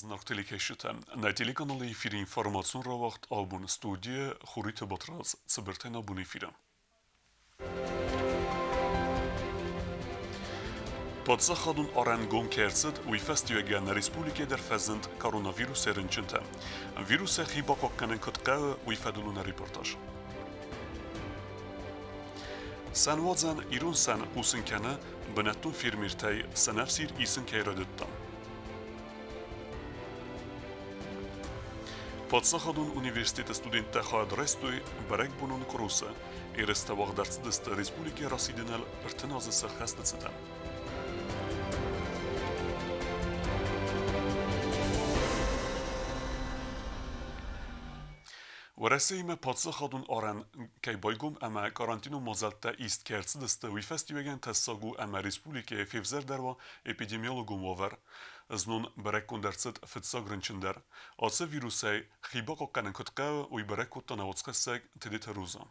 Зынаргъ телекӕсджытӕ, нӕ телеканалы эфиры информацион рауагъд абон студийӕ Хуриты Батрадз цыбыртӕй нӕ бон эфиры. Паддзахадон арӕнгом кӕй ӕрцыд, уый фӕстиуӕгӕн нӕ республикӕйы дӕр фӕзынд коронавирусӕй рынчынтӕ. Вирусӕй хи бахъахъхъӕнын куыд хъӕуы, уый фӕдыл у нӕ репортаж. Сӕнуадзӕн ирон сӕн хъусын кӕны, бынӕттон фермертӕй сӕнӕфсир исын кӕй райдыдта. Паддзахадон университеты студенттӕ хайад райстой бӕрӕгбонон кърусы. Ерыстӕ уагъд ӕрцыдысты республикӕйы расидыныл 30 азы сӕххӕсты цытӕн. Уӕрӕсеимӕ паддзахадон арӕн кӕй байгом ӕмӕ карантинон мадзӕлттӕ ист кӕй ӕрцыдысты, уый фӕстиуӕгӕн тӕссаг у ӕмӕ республикӕйы февзӕрдӕр уа эпидемиологон уавӕр. Знон бӕрӕггонд ӕрцыд фыццаг рынчын дӕр. Ацы вирусӕй хи бахъахъхъӕнын куыд хъӕуы, уый бӕрӕг кодта нӕ уацхӕссӕг Тедеты Роза.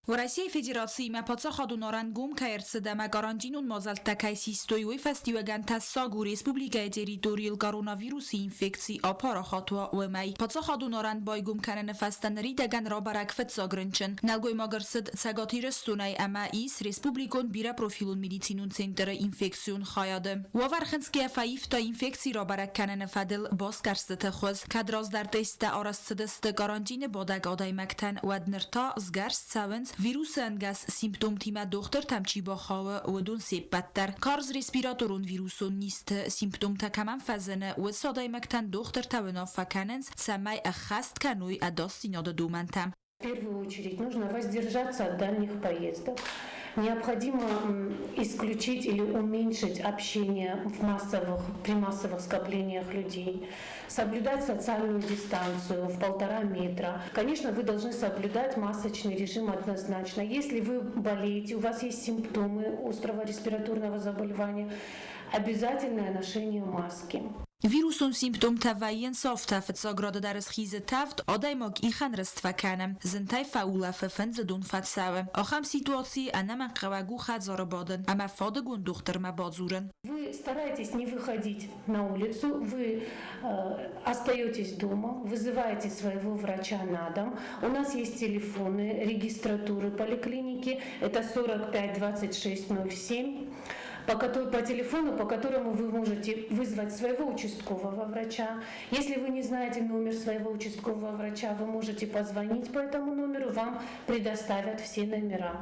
Уӕрӕсейы Федерациимӕ паддзахадон арӕнгом кӕй ӕрцыд ӕмӕ карантинон мадзӕлттӕ кӕй систой, уый фӕстиуӕгӕн тӕссаг у республикӕйы территорийыл коронавирусы инфекци апарахат уа, уымӕй. Паддзахадон арӕн байгом кӕныны фӕстӕ ныридӕгӕн рабӕрӕг фыццаг рынчын. Нӕлгоймаг ӕрцыд Цӕгат Ирыстонӕй ӕмӕ ис республикон бирӕпрофилон медицинон центры инфекцион хайады. Уавӕр хынцгӕйӕ фӕивта инфекци рабӕрӕг кӕныны фӕдыл басгӕрстыты хуыз. Кӕд раздӕр тесттӕ арӕзт цыдысты карантины бадӕг адӕймӕгтӕн, уӕд ныр та сгӕрст цӕуынц, вирусы ӕнгӕс симптомтимӕ дохтыртӕм чи бахауы, уыдон се ппӕт дӕр. Карз респираторон вирусон низты симптомтӕ кӕмӕн фӕзыны, уыцы адӕймӕгтӕн дохтыртӕ уынаффӕ кӕнынц, цӕмӕй ӕххӕст кӕной ӕдасдзинады домӕнтӕ. В первую очередь нужно воздержаться от дальних поездок. Необходимо исключить или уменьшить общение в массовых, при массовых скоплениях людей, соблюдать социальную дистанцию в 1,5 метра. Конечно, вы должны соблюдать масочный режим однозначно. Если вы болеете, у вас есть симптомы острого респираторного заболевания, обязательное ношение маски. Вирусон симптомтӕ вӕййынц афтӕ, фыццаг рады дӕр схизы тӕвд, адӕймаг ихӕнрыст фӕкӕны, зынтӕй фӕулӕфы, фындзы дон фӕцӕуы. Ахӕм ситуацийы ӕнӕмӕнгхъӕуӕг у хӕдзары бадын ӕмӕ фадыгон дохтырмӕ бадзурын. Вы стараетесь не выходить на улицу, вы остаетесь дома, вызываете своего врача на дом. У нас есть телефоны регистратуры поликлиники, это 45 26 07 по телефону, по которому вы можете вызвать своего участкового врача. Если вы не знаете номер своего участкового врача, вы можете позвонить по этому номеру, вам предоставят все номера.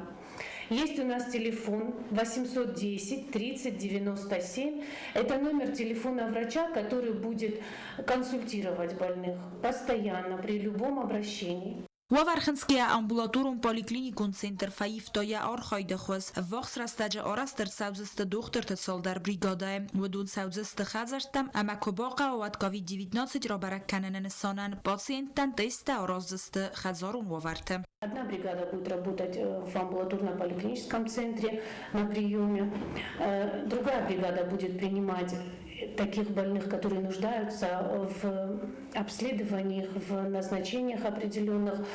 Есть у нас телефон 810 30 97. Это номер телефона врача, который будет консультировать больных постоянно при любом обращении. Уавӕр хынцгӕйӕ амбулаторон поликлиникон центр фӕивта йӕ архайды хуыз. Ӕввахс рӕстӕджы арӕзт ӕрцӕудзысты дохтырты цалдӕр бригадӕйы. Уыдон цӕудзысты хӕдзӕрттӕм ӕмӕ куы бахъӕуа, уӕд COVID-19 рабӕрӕг кӕныны нысанӕн пациенттӕн тесттӕ араздзысты хӕдзарон уавӕрты. Одна бригада будет работать в амбулаторно-поликлиническом центре на приеме, другая бригада будет принимать таких больных, которые нуждаются в обследованиях, в назначениях определенных.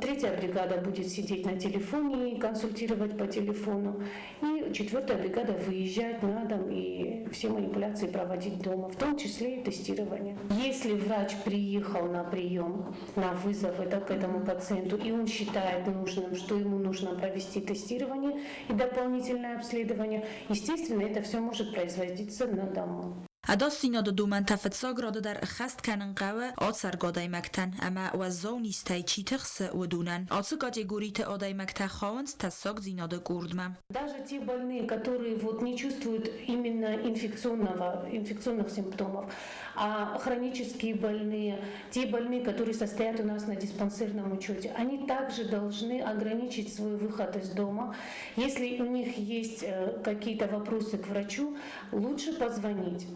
Третья бригада будет сидеть на телефоне и консультировать по телефону. И четвертая бригада выезжать на дом и все манипуляции проводить дома, в том числе и тестирование. Если врач приехал на прием, на вызов это, к этому пациенту, и он считает нужным, что ему нужно провести тестирование и дополнительное обследование, естественно, это все может производиться на дому. Ӕдасдзинады домӕнтӕ фыццаг рады дӕр ӕххӕст кӕнын хъӕуы ацӕргӕ адӕймӕгтӕн ӕмӕ уӕззау низтӕй чи тыхсы, уыдонӕн. Ацы категориты адӕймӕгтӕ хауынц тӕссагдзинады къордмӕ. Даже те больные, которые вот не чувствуют именно инфекционного, инфекционных симптомов, а хронические больные, те больные, которые состоят у нас на диспансерном учете, они также должны ограничить свой выход из дома. Если у них есть какие-то вопросы к врачу, лучше позвонить.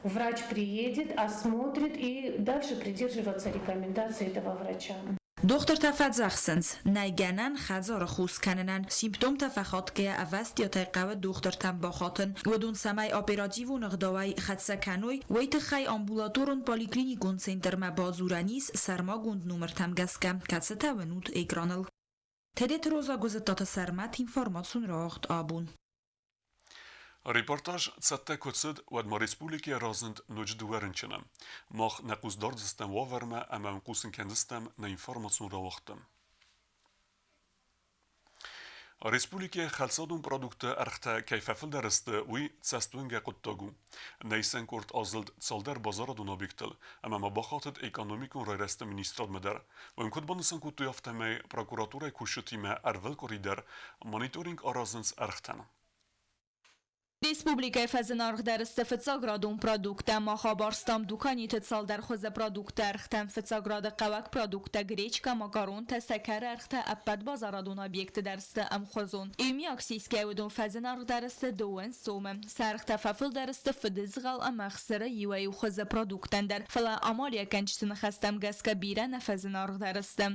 Врач приедет, осмотрит и дальше придерживаться рекомендаций этого врача. Дохтыртӕ фӕдзӕхсынц, нӕй гӕнӕн хӕдзары хос кӕнынӕн, симптомтӕ фӕхатгӕйӕ ӕвӕстиатӕй хъӕуы дохтыртӕм бахатын. Уыдон цӕмӕй оперативон ӕгъдауӕй хӕццӕ кӕной, уый тыххӕй амбулаторон поликлиникон центрмӕ бадзурӕн ис сӕрмагонд номыртӕм гӕсгӕ, кӕцытӕ уынут экраныл. Тедеты Роза Гуызыттаты Сӕрмӕт информацион рауагъд абон. Репортаж цӕттӕ куы цыд, уӕд ма республикӕйы разынд ноджы дыууӕ рынчыны. Мах нӕ хъус дардзыстӕм уавӕрмӕ ӕмӕ уын хъусын кӕндзыстӕм нӕ информацион рауагъдты. Республикӕйы хӕлцадон продуктты ӕргътӕ кӕй фӕфылдӕр сты, уый цӕстуынгӕ хъуыддаг у. Нӕ исӕн къорд азылд цалдӕр базарадон объектыл ӕмӕ ма бахатыд экономикон райрӕзты министрадмӕ дӕр. Уым куыд банысан кодтой, афтӕмӕй прокуратурӕйы кусджытимӕ ӕрвылкъуыри дӕр мониторинг аразынц ӕргътӕн. Республикӕйы фӕзынаргъдӕр сты фыццаградон продукттӕ. Мах абарстам дуканиты цалдӕр хуызы продуктты ӕргътӕ. Фыццаграды хъӕуӕг продукттӕ гречкӕ, макаронтӕ, сӕкӕры ӕргътӕ ӕппӕт базарадон объектты дӕр сты ӕмхуызон. Иумиаг сисгӕ уыдон фӕзынаргъдӕр сты дыууын сомы. Сӕ ӕргътӕ фӕфылдӕр сты фыдызгъӕл ӕмӕ ӕхсыры иуӕй-иу хуызы продукттӕн дӕр, фӕлӕ амалиуӕггӕнджыты ныхӕстӕм гӕсгӕ бирӕ нӕ фӕзынаргъдӕр сты.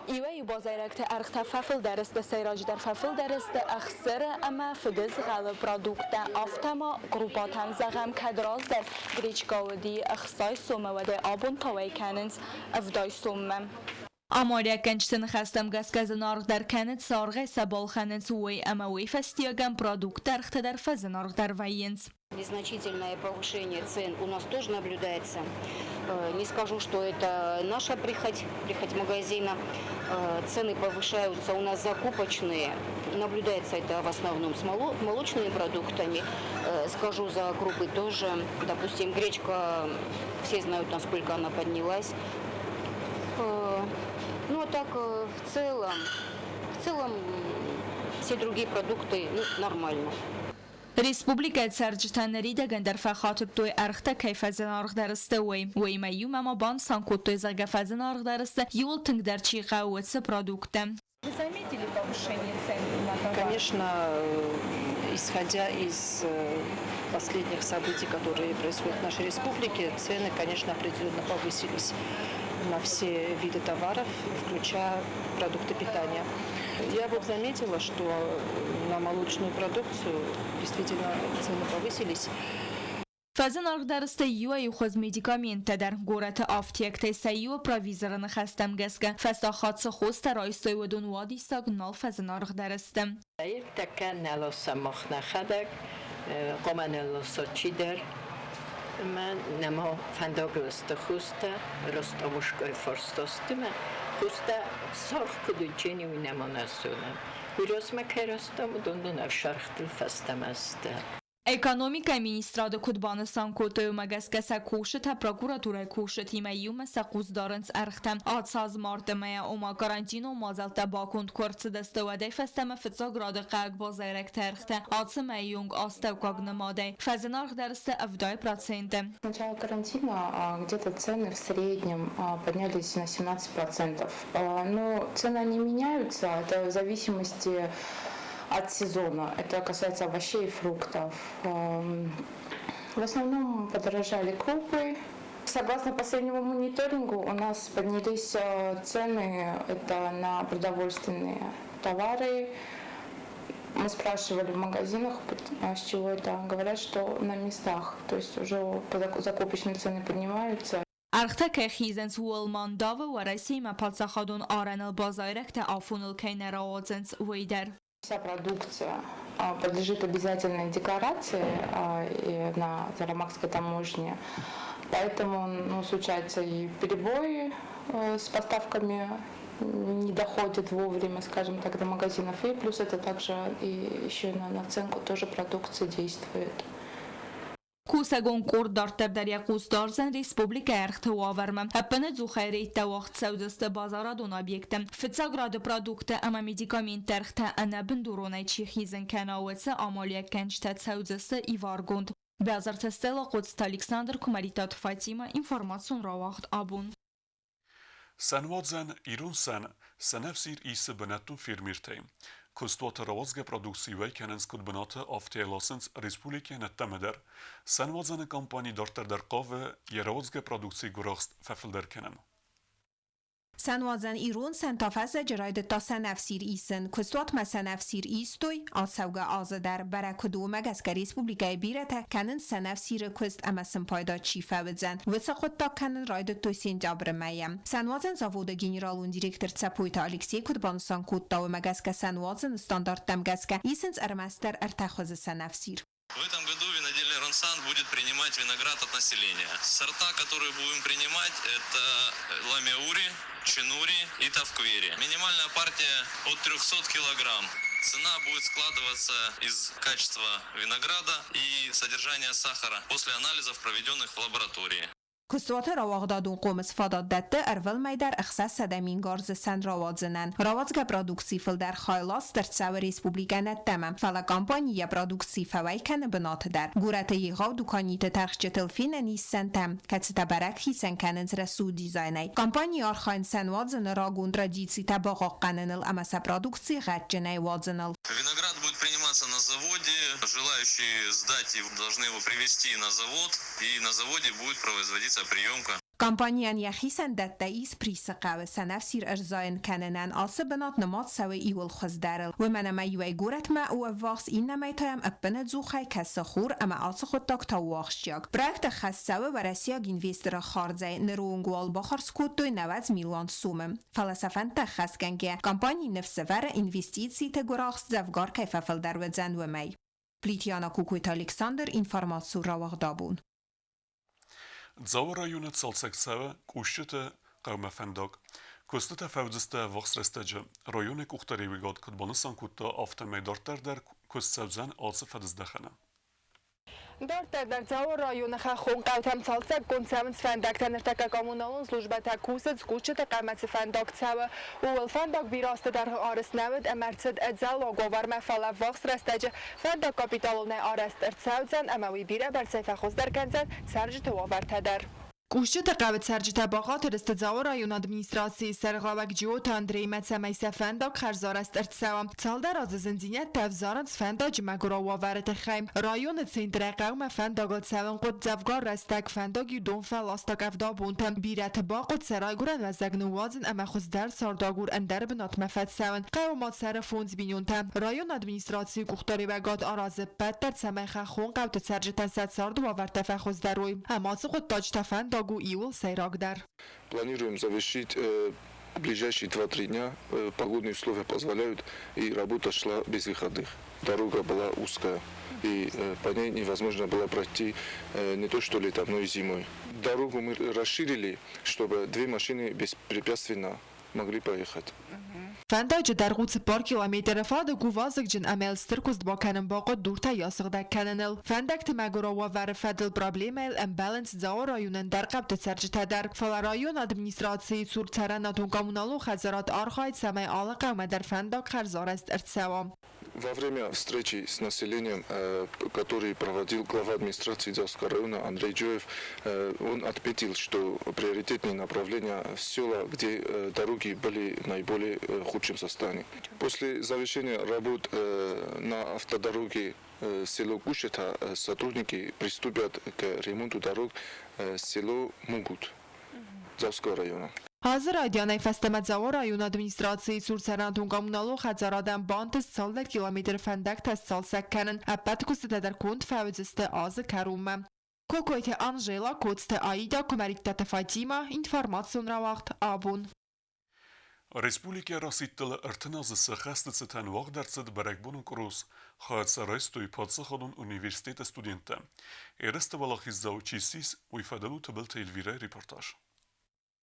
Иуӕй-иу базайрӕгты ӕргътӕ фӕфылдӕр сты, сӕйраджыдӕр фӕфылдӕр сты ӕхсыры ӕмӕ фыдызгъӕлы продукттӕ, афтӕ ма крупатӕн, зӕгъӕм, кӕд раздӕр гречкӕ уыди 60 сомы, уӕдӕй абон та уӕй кӕнынц 70 соммӕ. Амалиуӕггӕнджыты ныхӕстӕм гӕсгӕ зынаргъдӕр кӕны цы аргъӕй сӕ балхӕнынц, уый, ӕмӕ уый фӕстиуӕгӕн продуктты ӕргътӕ дӕр фӕзынаргъдӕр вӕййынц. Незначительное повышение цен у нас тоже наблюдается. Не скажу, что это наша прихоть, прихоть магазина. Цены повышаются у нас закупочные. Наблюдается это в основном с молочными продуктами. Скажу за крупы тоже. Допустим, гречка, все знают, насколько она поднялась. Ну а так в целом все другие продукты, ну, нормально. Республикӕйы цӕрджытӕ ныридӕгӕн дӕр фӕхатыдтой, ӕргътӕ кӕй фӕзынаргъдӕр сты, уый. Уыимӕ иумӕ ма банысан кодтой, зӕгъгӕ, фӕзынаргъдӕр сты, иууыл тынгдӕр чи хъӕуы, уыцы продукттӕ. Вы заметили повышение цен на товар? Конечно, исходя из последних событий, которые происходят в нашей республике, цены, конечно, определенно повысились на все виды товаров, включая продукты питания. Я вот заметила, что на молочную продукцию действительно цены повысились. Фӕзынаргъдӕр сты иуӕй-иу хуыз медикаменттӕ дӕр. Горӕты афтектӕй сӕ иуы провизоры ныхӕстӕм гӕсгӕ, фӕстаг хатт цы хостӕ райстой, уыдон уадиссаг нал фӕзынаргъдӕр сты. Нӕласӕм мах нӕхӕдӕг, хъуамӕ нӕласа чидӕр. Ӕмӕ нӕма фӕндагыл сты хостӕ, раст амушкайы фарста сты мӕ хостӕ саргъ куыд уыджени, уый нӕма нӕ зонӕм. Уый размӕ кӕй растам, уыдон дын ӕфсӕргътыл фӕстӕмӕ сты. Экономикӕйы министрады куыд банысан кодтой, уымӕ гӕсгӕ сӕ кусджытӕ прокуратурӕйы кусджытимӕ иумӕ сӕ хъус дарынц ӕргътӕм. Ацы аз марты мӕйӕ, ома карантинон мадзӕлттӕ баконд куы ӕрцыдысты, уӕдӕй фӕстӕмӕ фыццаг рады хъӕуӕг базайрӕгты ӕргътӕ ацы мӕйы онг астӕуккаг нымадӕй фӕзынаргъдӕр сты 70%. С начала карантина где-то цены в среднем поднялись на 17%. Но цены они меняются, это в зависимости от сезона. Это касается овощей и фруктов. В основном подорожали крупы. Согласно последнему мониторингу, у нас поднялись цены это на продовольственные товары. Мы спрашивали в магазинах, с чего это. Говорят, что на местах, то есть уже закупочные цены поднимаются. Ӕргътӕ кӕй хизынц, ууыл ма ндавы Уӕрӕсеимӕ паддзахадон арӕныл базайрӕгтӕ афоныл кӕй нӕ рауадзынц, уый дӕр. Вся продукция подлежит обязательной декларации и на Зарамакской таможне, поэтому, ну, случаются и перебои с поставками, не доходят вовремя, скажем так, до магазинов. И плюс это также и еще на наценку тоже продукции действует. Кусӕгон къорд дарддӕр дӕр йӕ хъус дардзӕн республикӕйы ӕргъты уавӕрмӕ. Ӕппынӕдзухӕй рейдтӕ уагъд цӕудзысты базарадон объектты. Фыццаграды продукттӕ ӕмӕ медикаментты ӕргътӕ ӕнӕбындуронӕй чи хизын кӕна, уыцы амалиуӕггӕнджытӕ цӕудзысты иваргонд. Бязырты Стелла, Хъоцыты Александр, Куымӕридтаты Фатимӕ, информацион рауагъд «Абон». Сӕнуадзӕн «Ирон сӕн» сӕнӕфсир исы бынӕттон фермертӕй. Куыстуаты рауадзгӕ продукци уӕй кӕнынц куыд бынаты, афтӕ ласынц республикӕйӕн ӕддӕмӕ дӕр. Сӕнуадзӕны компани дарддӕр дӕр хъавы йӕ рауадзгӕ продукцийы гуырахст фӕфылдӕр кӕнын. Сӕнуадзӕн «Ирон сӕн» та фӕззӕджы райдыдта сӕнӕфсир исын. Куыстуатмӕ сӕнӕфсир истой ацӕугӕ азы дӕр. Бӕрӕг куыд у, уымӕ гӕсгӕ республикӕйы бирӕтӕ кӕнынц сӕнӕфсиры куыст ӕмӕ сын пайда чи фӕуыдзӕн, уыцы хъуыддаг кӕнын райдыдтой сентябры мӕйӕ. Сӕнуадзӕн заводы генералон директор Цӕпойты Алексей куыд банысан кодта, уымӕ гӕсгӕ сӕнуадзыны стандарттӕм гӕсгӕ исынц ӕрмӕстдӕр ӕртӕ хуызы сӕнӕфсир. В этом году винодельня «Ронсан» будет принимать виноград от населения. Сорта, которые будем принимать, это ламиаури, чинури и тавквери. Минимальная партия от 300 килограмм. Цена будет складываться из качества винограда и содержания сахара после анализов, проведенных в лаборатории. Куыстуаты рауагъдадон хъомыс фадат дӕтты ӕрвылмӕй дӕр 600 000 гарзы сӕн рауадзынӕн. Рауадзгӕ продукцийы фылдӕр хай ласт ӕрцӕуы республикӕйӕн ӕддӕмӕ, фӕлӕ компани йӕ продукци фӕуӕй кӕны бынаты дӕр. Горӕты егъау дуканиты тӕрхджытыл фенӕн ис сӕнтӕ, кӕцытӕ бӕрӕг хицӕн кӕнынц рӕсугъд дизайнӕй. Компанийы архайынц сӕн уадзыны рагон традицитӕ бахъахъхъӕныныл ӕмӕ сӕ продукци гъӕдджынӕй уадзыныл. Виноград будет приниматься на заводе. Желающие сдать его должны его привезти на завод, и на заводе будет производиться приемка. Компанийӕн йӕхицӕн дӕттӕ ис Присы хъӕуы сӕнӕфсир ӕрзайын кӕнынӕн ацы бынат нымад цӕуы иууыл хуыздӕрыл, уымӕн ӕмӕ иуӕй горӕтмӕ у ӕввахс, иннӕмӕй та йӕм ӕппынӕдзухӕй кӕсы хур ӕмӕ ацы хъуыддаг та у ахсджиаг. Проект ӕххӕст цӕуы уӕрӕсейаг инвесторы хардзӕй, ныры онг уал бахардз кодтой 90 милуан сомы. Фӕлӕ сӕ фӕндтӕ ӕххӕстгӕнгӕ, компани ныфс ӕвӕры инвестициты гуырахст дзӕвгар кӕй фӕфылдӕр уыдзӕн, уымӕй. Плитиана Кукойты Александр, информацион рауагъдабон. Дзауы районы цалцӕг цӕуы Къусджыты хъӕумӕ фӕндаг. Куыстытӕ фӕуыдзысты ӕввахс рӕстӕджы. Районы къухдариуӕгад куыд банысан кодта, афтӕмӕй дарддӕр дӕр куыст цӕудзӕн ацы фӕдыздӕхӕны. Дарддӕр дӕр Дзауы районы хӕххон хъӕутӕм цалцӕггонд цӕуынц фӕндӕгтӕ. Ныртӕккӕ коммуналон службӕтӕ кусынц, кусджыты хъӕмӕ цы фӕндаг цӕуы, ууыл. Фӕндаг бирӕ азты дӕргъы арӕзт нӕ уыд ӕмӕ ӕрцыд ӕдзӕллаг уавӕрмӕ, фӕлӕ ӕввахс рӕстӕджы фӕндаг капиталонӕй арӕзт ӕрцӕудзӕн ӕмӕ уый бирӕбӕрцӕй фӕхуыздӕр кӕндзӕн цӕрджыты уавӕртӕ дӕр. Къусджыты хъӕуы цӕрджытӕ бахатыр сты Дзауы районы администрацийы сӕргълӕууӕг Джиоты Андреймӕ, цӕмӕй сӕ фӕндаг хӕрзарӕзт ӕрцӕуа. Цалдӕр азы зындзинӕдтӕ ӕвзарынц фӕндаджы мӕгуырау уавӕры тыххӕй. Районы центрӕй хъӕумӕ фӕндагыл цӕуын хъуыд дзӕвгар рӕстӕг, фӕндаг-иу дон фӕласта къӕвдабонты. Бирӕты бахъуыд сӕ райгуырӕн уӕзӕг ныууадзын ӕмӕ хуыздӕр цардагур ӕндӕр бынатмӕ фӕцӕуын. Хъӕуы ма цӕры фондз бинонтӕ. Районы администрацийы къухдариуӕгад аразы ӕппӕт дӕр, цӕмӕй хӕххон хъӕуты цӕрджытӕн сӕ царды уавӕртӕ фӕхуыздӕр уой. Ӕмӕ ацы хъуыддаджы та фӕндаг у иуыл сӕйрагдӕр. Планируем завершить в ближайшие 2-3 дня. Погодные условия позволяют, и работа шла без выходных. Дорога была узкая, и по ней невозможно было пройти не то что летом, но и зимой. Дорогу мы расширили, чтобы две машины беспрепятственно могли проехать. Фӕндаджы дӕргъ у 4 километры фадыг у вазыгджын ӕмӕ стыр куыст бакӕнын бахъуыд дуртӕ асыгъдӕг кӕныныл. Фӕндӕгты мӕгуырау уавӕры фӕдыл проблемӕйыл ӕмбӕлынц Дзауы районӕн дӕр хъӕуты цӕрджытӕ дӕр. Фӕлӕ районы администрацийы цур цӕрӕнуатон-коммуналон хӕдзарад архайы, цӕмӕй алы хъӕумӕ дӕр фӕндаг хӕрзарӕзт ӕрцӕуа. Во время встречи с населением, который проводил глава администрации Дзауского района Андрей Джоев, он отметил, что приоритетные направления села, где дороги были в наиболее худшем состоянии. После завершения работ на автодороге село Кушета сотрудники приступят к ремонту дорог село Мугут Дзауского района. Азы райдианӕй фӕстӕмӕ Дзауы районы администрацийы цур цӕрӕнуатон-коммуналон хӕдзарадӕн бантыст цалдӕр километры фӕндӕгтӕ сцалцӕг кӕнын. Ӕппӕт куыстытӕ дӕр конд фӕуыдзысты азы кӕронмӕ. Кокойты Анжела, Коцты Аида, Куымӕридтаты Фатимӕ, информацион рауагъд «Абон». Республикӕ расидтыл 30 азы цы хӕсты цытӕн уагъд ӕрцыд бӕрӕгбонон къурс, хайад сӕ райстой паддзахадон университеты студенттӕ. Ерысты уӕлахиздзау чи ссис, уый фӕдыл у Тыбылты Эльвирӕйы репортаж.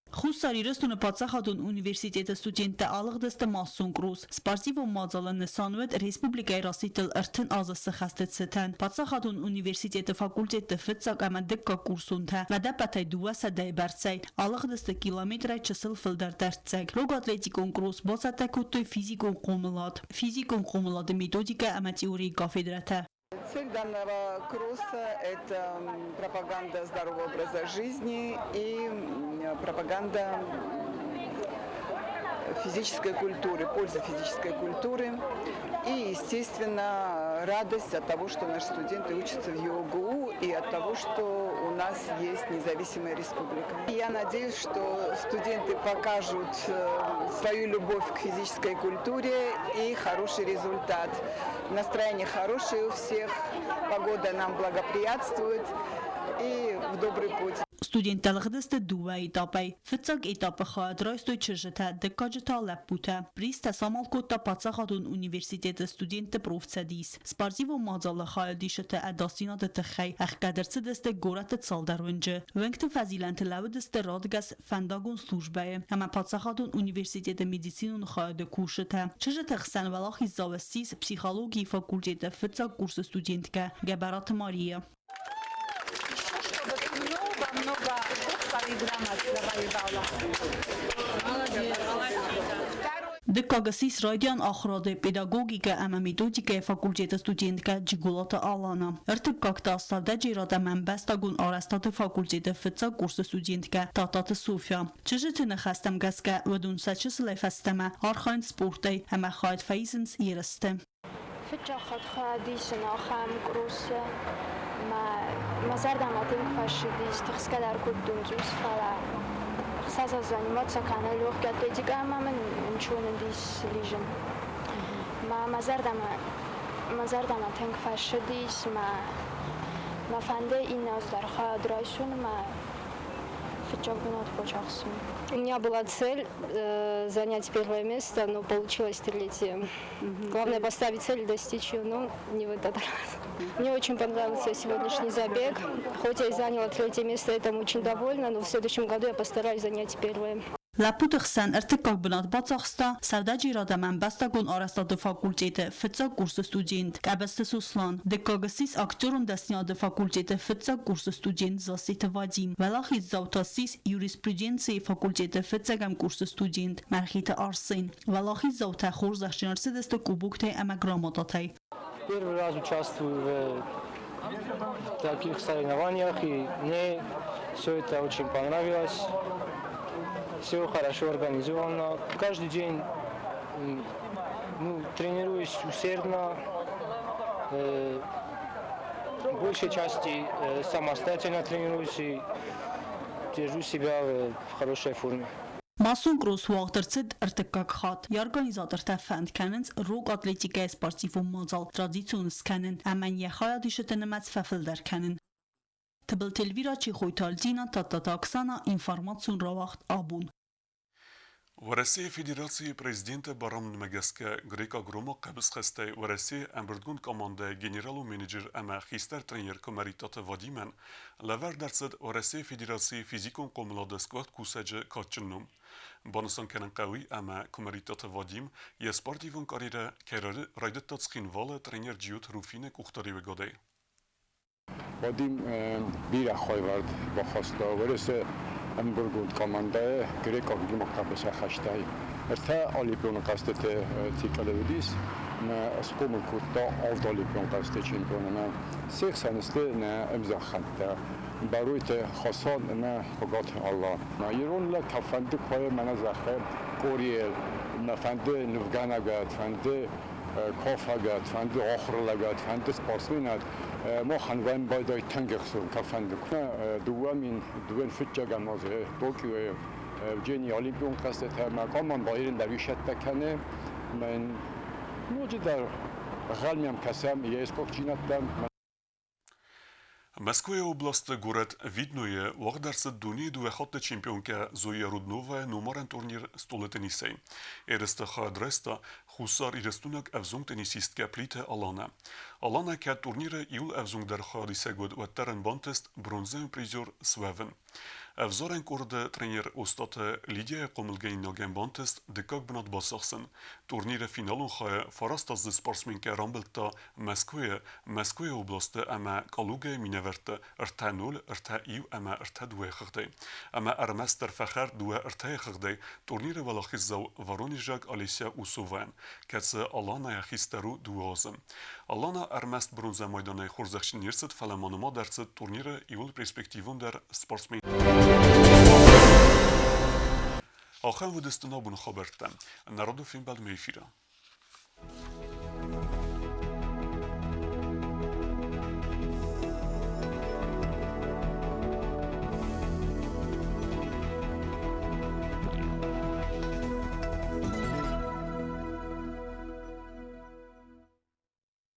Хуссар Ирыстоны паддзахадон университеты студенттӕ алыгъдысты массон кърус. Спортивон мадзалы нысан уыд республикӕйы расидтыл 30 азы цы хӕсты цытӕн. Паддзахадон университеты факультетты фыццаг ӕмӕ дыккаг курсонтӕ ӕдӕппӕтӕй 200-йы бӕрцӕй алыгъдысты километрӕй чысыл фылдӕр дӕрддзӕг. Рог атлетикон кърус бацӕттӕ кодтой физикон хъомылад, физикон хъомылады методикӕ ӕмӕ теорийы кафедрӕтӕ. Цель данного кросса – это пропаганда здорового образа жизни и пропаганда физической культуры, польза физической культуры и, естественно, радость от того, что наши студенты учатся в ЕОГУ и от того, что у нас есть независимая республика. Я надеюсь, что студенты покажут свою любовь к физической культуре и хороший результат. Настроение хорошее у всех, погода нам благоприятствует и в добрый путь. Студенттӕ лыгъдысты дыууӕ этапӕй. Фыццаг этапы хайад райстой чызджытӕ, дыккаджы та лӕппутӕ. Призтӕ самал кодта паддзахадон университеты студентты профцӕдис. Спортивон мадзалы хайадисджытӕ ӕдасдзинады тыххӕй ӕхгӕд ӕрцыдысты горӕты цалдӕр уынджы. Уынгты фӕзилӕнты лӕууыдысты радгӕс фӕндагон службӕйы ӕмӕ паддзахадон университеты медицинон хайады кусджытӕ. Чызджыты хсӕн уӕлахиздзау ссис психологийы факультеты фыццаг курсы студенткӕ Гӕбӕраты Мария. Много-много грамот завоевала. Молодец. Дыккаг ссис райдиан ахуырады педагогикӕ ӕмӕ методикӕйы факультеты студенткӕ Джигулаты Алана. Ӕртыккаг та сӕудӕджерад ӕмӕ ӕмбӕстагон арӕзтады факультеты фыццаг курсы студенткӕ Тататы Софья. Чызджыты ныхӕстӕм гӕсгӕ, уыдон сӕ чысылӕй фӕстӕмӕ архайынц спортӕй ӕмӕ хайад фӕисынц ерысты. Фыццаг хатт хайадисын ахӕм къроссы мӕ мӕ зӕрдӕмӕ тынг фӕцыдис, тыхсгӕ дӕр кодтон цъус, фӕлӕ ӕхсӕз азы заниматься кӕны легкий атлетикӕ ӕмӕ мын ничего уыдис лижын. Мӕ мӕ зӕрдӕмӕ мӕ зӕрдӕмӕ тынг фӕцыдис, мӕ мӕ фӕнды иннӕ аз дӕр хайад райсон мӕ фыццаг бынат бацахсын. У меня была цель занять первое место, но получилось третье. Главное поставить цель, достичь ее, но не в этот раз. Мне очень понравился сегодняшний забег. Хоть я и заняла третье место, этому очень довольна, но в следующем году я постараюсь занять первое. Лӕппуты хсӕн ӕртыккаг бынат бацахста сӕудӕджерад ӕмӕ ӕмбӕстагон арӕзтады факультеты фыццаг курсы студент Къӕбысты Сослан, дыккаг ссис актерон дӕсныйады факультеты фыццаг курсы студент Зассеты Вадим, уӕлахиздзау та ссис юриспруденцийы факультеты фыццӕгӕм курсы студент Мӕргъиты Арсен. Уӕлахиздзаутӕ хорзӕхджын ӕрцыдысты кубоктӕй ӕмӕ грамотатӕй. Первый раз участвую в таких соревнованиях, и мне все это очень понравилось. Все хорошо организовано. Каждый день, ну, тренируюсь усердно. В большей части самостоятельно тренируюсь и держу себя в хорошей форме. Массон кросс уагъд ӕрцыд ӕртыккаг хатт. Йӕ организатортӕ фӕнд кӕнынц рог атлетикӕйы спортивон мадзал традицион скӕнын ӕмӕ йӕ хайадисджыты нымӕц фӕфылдӕр кӕнын. Тыбылты Эльвира, Чехойты Альдина, Тадтаты Оксана, информацион рауагъд абон. Уӕрӕсейы Федерацийы Президенты барамындмӕ гӕсгӕ грекъаг-ромаг хъӕбысхӕстӕй Уӕрӕсейы ӕмбырдгонд командӕйы генералон менеджер ӕмӕ хистӕр тренер Куымӕридтаты Вадимӕн лӕвӕрд ӕрцыд Уӕрӕсейы Федерацийы физикон хъомылады сгуыхт кусӕджы кадджын ном. Банысан кӕнын хъӕуы, ӕмӕ Куымӕридтаты Вадим йе спортивон карьерӕ кӕй райдыдта Цхинвалы тренер Джиоты Руфины къухдариуӕгадӕй. Вадим бирӕ хайвӕрд бахаста Уӕрӕсе ӕмбырдгонд командӕйы грекъаг хъӕбысӕйхӕстӕй. Ӕртӕ олимпион хъӕзтыты цикъӕлы уыдис ӕмӕ схъомыл кодта авд олимпион хъӕзты чемпион ӕмӕ се хсӕн сты нӕ ӕмзӕххӕнттӕ Бӕройты Хасан ӕмӕ Хуыгаты Алла. Ирон лӕг кӕфӕнды куы мӕнӕ зӕххы къорийыл, мӕ фӕнды нывгӕнӕгад, фӕнды кафӕгад, фӕнды ахуырлӕгад, фӕнды спортсменад, махӕн вӕм байдайд тынг ӕхцон кӕфӕнды. 2002 фыццӕгӕм азы Токиойы Евгений Олимпион хъӕзтытӕ мӕ командӕ ирын дӕр исӕттӕ кӕны. Мӕн ноджыдӕр гъӕлмӕм кӕсӕм йе сгуыхтдзинӕдтӕм. Мӕскуыйы областы горӕт Виднойы уагъд ӕрцыд дунейы дыууӕ хатты чемпионкӕ Зоя Рудновая номарӕн турнир стъолы теннисӕй. Ерысты хайад райста Хуссар Ирыстойнаг ӕвзонг теннисисткӕ Плиты Алана. Алана кӕд турниры иуыл ӕвзонгдӕр хайадисӕг уыд, уӕддӕр ын бантыст бронзӕйон призер суӕвын. Ӕвзарӕн къорды тренер Остъаты Лидияйы хъомылгӕнинагӕн бантыст дыккаг бынат бацахсын. Турниры финалон хайы фарастаздзыд спортсменкӕ рамбылдта Мӕскуыйы, Мӕскуыйы областы ӕмӕ Калугӕйы минӕвӕртты 3-0, 3-1 ӕмӕ 3-2 хыгъдӕй. Ӕмӕ ӕрмӕстдӕр фӕхӕрд дыууӕ ӕртӕйы хыгъдӕй турниры уӕлахиздзау воронежаг Олеся Усовайӕн, кӕцы Аланайӕ хистӕр у дыууӕ азы. Алана ӕрмӕст бронзӕ майданӕй хорзӕхджын не рцыд, фӕлӕ ма нымад ӕрцыд турниры иууыл перспективондӕр спортсмен. Ахӕм уыдысты нӕ абоны хабӕрттӕ. Народы фембӕлдмӕ эфиры.